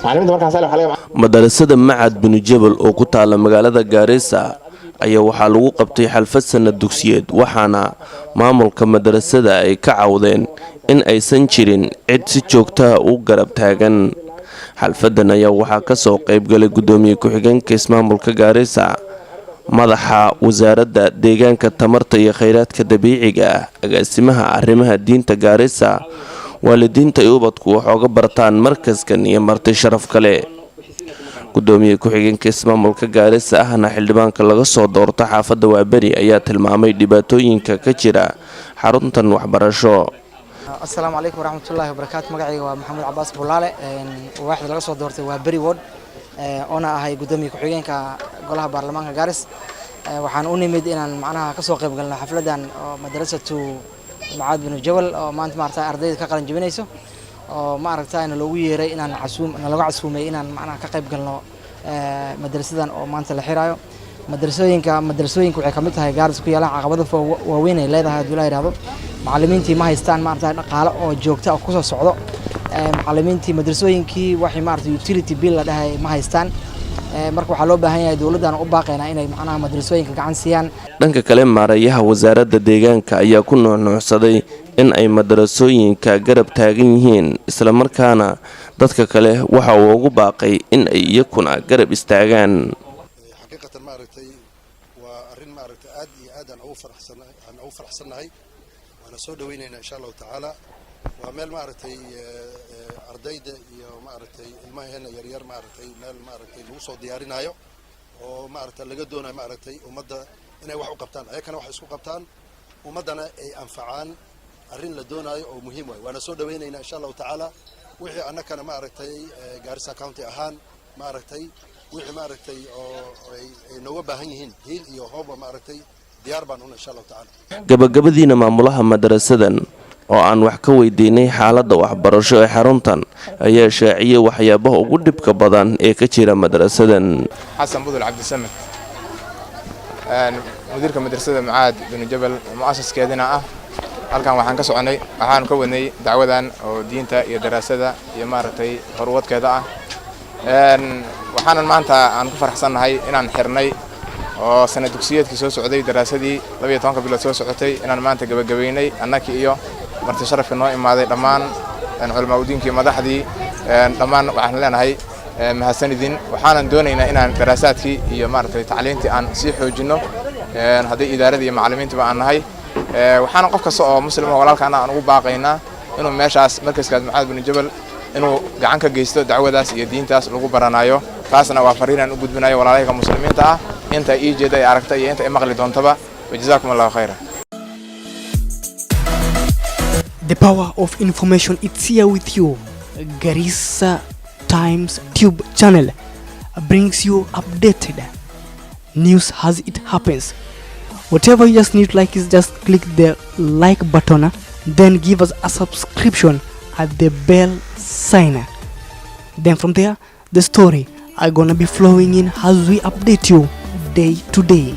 Macallimiinta markaas waxaa laga Madarasada Macad Binu Jabal oo ku taala magaalada Gaarisa ayaa waxaa lagu qabtay xalfad sanad dugsiyeed, waxaana maamulka madarasada ay ka cawdeen in aysan jirin cid si joogtaha u garab taagan. Xalfadan ayaa waxaa kasoo qaybgalay gudoomiye ku-xigeenka ismaamulka Gaarisa, madaxa wasaaradda deegaanka, tamarta iyo kheyraadka dabiiciga ah, agaasimaha arrimaha diinta Gaarisa, waalidiinta ay ubadku wax ooga bartaan markaskan iyo marti sharaf kale. Gudoomiye ku-xigeenka ismaamulka Gaarisa ahna xildhibaanka laga soo doorto xaafadda Waaberi ayaa tilmaamay dhibaatooyinka ka jira xaruntan waxbarasho. Asalaamu calaykum waraxmatullaahi wabarakaatu. Magacayga waa Maxamuud Cabaas Bulaale, waaxda laga soo doortay waa Beri Ward, oona ahay gudoomiye ku-xigeenka golaha baarlamaanka Gaaris. Waxaan u nimid inaan macnaha kasoo qayb galno xafladan oo madrasatu Macaad Binu Jabal oo maanta maarata ardayda ka qalin jabinayso, oo maaragta na loogu yeeray inaan casuum nalaga casuumay inaan macnaha ka qayb galno madrasadan oo maanta la xiraayo. Madrasooyinka waxay kamid tahay Gaaris ku yaalaan caqabado waaweyn ay leedahay. Haddii la yidhaahdo, macallimiintii ma haystaan maarata dhaqaale oo joogta oo kusoo socdo. Macallimiintii madrasooyinkii waxay maarata utility bill la dhahay ma haystaan. Marka waxaa loo baahan yahay, dowladdan u baaqaynaa inay macnaha madrasooyinka gacan siiyaan. Dhanka kale, maareeyaha wasaaradda deegaanka ayaa ku nuuxnuuxsaday in ay madarasooyinka garab taagan yihiin, islamarkaana dadka kale waxa uu ugu baaqay in ay iyakuna garab istaagaan. Xaqiiqatan, maaragtay, waa arrin, maaragtay, aad iyo aad aan ugu faraxsannahay, waana soo dhaweynaynaa insha Allahu tacaala. Waa meel, maaragtay, ardayda iyo, maaragtay, ilmaheena yaryar, maaragtay, meel, maaragtay, lagu soo diyaarinayo oo, maaragtay, laga doonayo, maaragtay, ummadda inay wax u qabtaan, ayakana wax isku qabtaan, ummaddana ay anfacaan. Arrin la doonaayo oo muhiim waay, waana soo dhaweynaynaa insha Allahu tacaala. Wixii annakana, maaragtay, Gaarisa County ahaan, maaragtay, wixii, maaragtay, oo ay nooga baahan yihiin hiil iyo hooba, maaragtay, diyaar baan una insha Allahu tacala. Gabagabadiina, maamulaha madarasadan oo aan wax ka weydiinay xaaladda waxbarasho ee xaruntan ayaa shaaciyey waxyaabaha ugu dhibka badan ee ka jira madrasadan. Xasan Budul Cabdisamed, mudiirka madrasada Mucaad Binu Jabal, mu'asaskeedina ah. Halkan waxaan ka soconay, waxaanu ka wadnay dacwadan oo diinta iyo daraasada iyo, maaragtay, horuwadkeeda ah. Waxaanan maanta aan ku faraxsannahay inaan xirnay oo sanad dugsiyeedkii soo socday, daraasadii 12-ka bilood soo socotay, inaan maanta gebagabaynay annakii iyo marti sharafka noo imaaday, dhammaan culamaa udiinkii, madaxdii, dhammaan waxaan leenahay mahadsanidin. Waxaanan doonaynaa inaan daraasaadkii iyo, maaragtay, tacliintii aan sii xoojinno haddii idaaradii iyo macallimiintiba aan nahay. Waxaana qof kasta oo muslima walaalkaana aan ugu baaqaynaa inuu meeshaas markaskaas Mucaad Binu Jabal inuu gacan ka geysto dacwadaas iyo diintaas lagu baranayo. Taasna waa fariinaan u gudbinayo walaalahayga muslimiinta ah, inta ii jeeda ay aragta iyo inta ay maqli doontaba. Wajazaakum Allahu khayra. The power of information, it's here with you. Garissa Times Tube channel brings you updated news as it happens. Whatever you just need, like, is just click the like button, then give us a subscription at the bell sign. Then from there, the story are gonna be flowing in as we update you day to day.